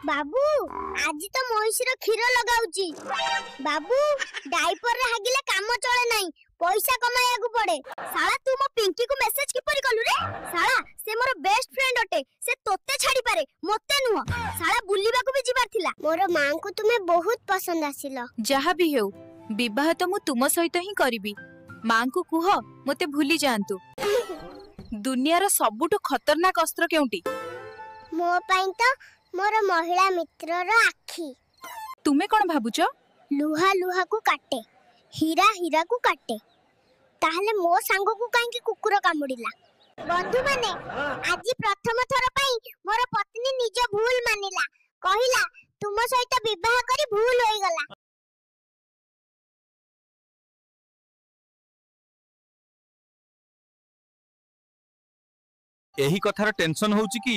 ବାବୁ, ଆଜି ତ ମଇଁଷିର କ୍ଷୀର ଲଗାଉଛି। ବାବୁ, ଡାଇପରରେ ହାଗିଲେ କାମ ଚଳେ ନାହିଁ, ପଇସା କମାଇବାକୁ ପଡେ। ଶାଳା, ତୁ ମୋ ପିଙ୍କିକୁ ମେସେଜ କିପରି କଲୁ ରେ? ଶାଳା, ସେ ମୋର ବେଷ୍ଟ ଫ୍ରେଣ୍ଡ ଅଟେ। ସେ ତୋତେ ଛାଡି ପାରେ, ମୋତେ ନୁହଁ। ଶାଳା, ବୁଲିବାକୁ ବି ଯିବାର ଥିଲା। ମୋର ମାଙ୍କୁ ତୁମେ ବହୁତ ପସନ୍ଦ ଆସିଲ। ଯାହା ବି ହେଉ, ବିବାହ ତ ମୁଁ ତୁମ ସହିତ ହିଁ କରିବି। ମାଙ୍କୁ କୁହ ମୋତେ ଭୁଲି ଯାଆନ୍ତୁ। ଦୁନିଆର ସବୁଠୁ ଖତରନାକ ଅସ୍ତ୍ର କେଉଁଟି? ମୋ ପାଇଁ ତ ମୋର ମହିଳା ମିତ୍ରର ଆଖି। ତୁମେ କଣ ଭାବୁଛ? ଲୁହା ଲୁହାକୁ କାଟେ, ହୀରା ହୀରାକୁ କାଟେ, ତାହେଲେ ମୋ ସାଙ୍ଗକୁ କାହିଁକି କୁକୁର କାମୁଡ଼ିଲା? ବନ୍ଧୁମାନେ, ଆଜି ପ୍ରଥମ ଥର ପାଇଁ ମୋର ପତ୍ନୀ ନିଜ ଭୁଲ ମାନିଲା। କହିଲା, ତୁମ ସହିତ ବିବାହ କରି ଭୁଲ ହୋଇଗଲା। ଏହି କଥାର ଟେନସନ ହେଉଛି କି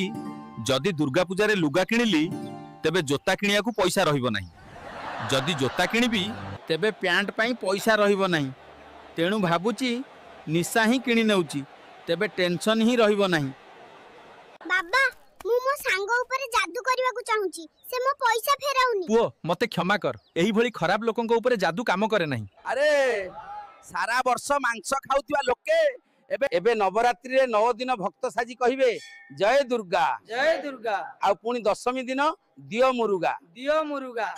ଯଦି ଦୁର୍ଗା ପୂଜାରେ ଲୁଗା କିଣିଲି, ତେବେ ଜୋତା କିଣିବାକୁ ପଇସା ରହିବ ନାହିଁ। ଯଦି ଜୋତା କିଣିବି, ତେବେ ପ୍ୟାଣ୍ଟ ପାଇଁ ପଇସା ରହିବ ନାହିଁ। ତେଣୁ ଭାବୁଛି ନିଶା ହିଁ କିଣି ନେଉଛି, ତେବେ ଟେନସନ ହିଁ ରହିବ ନାହିଁ। ବାବା, ମୁଁ ମୋ ସାଙ୍ଗ ଉପରେ ଯାଦୁ କରିବାକୁ ଚାହୁଁଛି। ସେ ମୋ ପଇସା ଫେରାଉନି। ପୁଅ, ମତେ କ୍ଷମା କର। ଏହିଭଳି ଖରାପ ଲୋକଙ୍କ ଉପରେ ଯାଦୁ କାମ କରେ ନାହିଁ। ଆରେ, ସାରା ବର୍ଷ ମାଂସ ଖାଉଥିବା ଲୋକେ ଏବେ ନବରାତ୍ରିରେ 9 ଦିନ ଭକ୍ତ ସାଜି କହିବେ ଜୟ ଦୁର୍ଗା ଜୟ ଦୁର୍ଗା, ଆଉ ପୁଣି ଦଶମୀ ଦିନ ଦିଅ ମୁରୁଗା। ଦିଅ ମୁରୁଗା।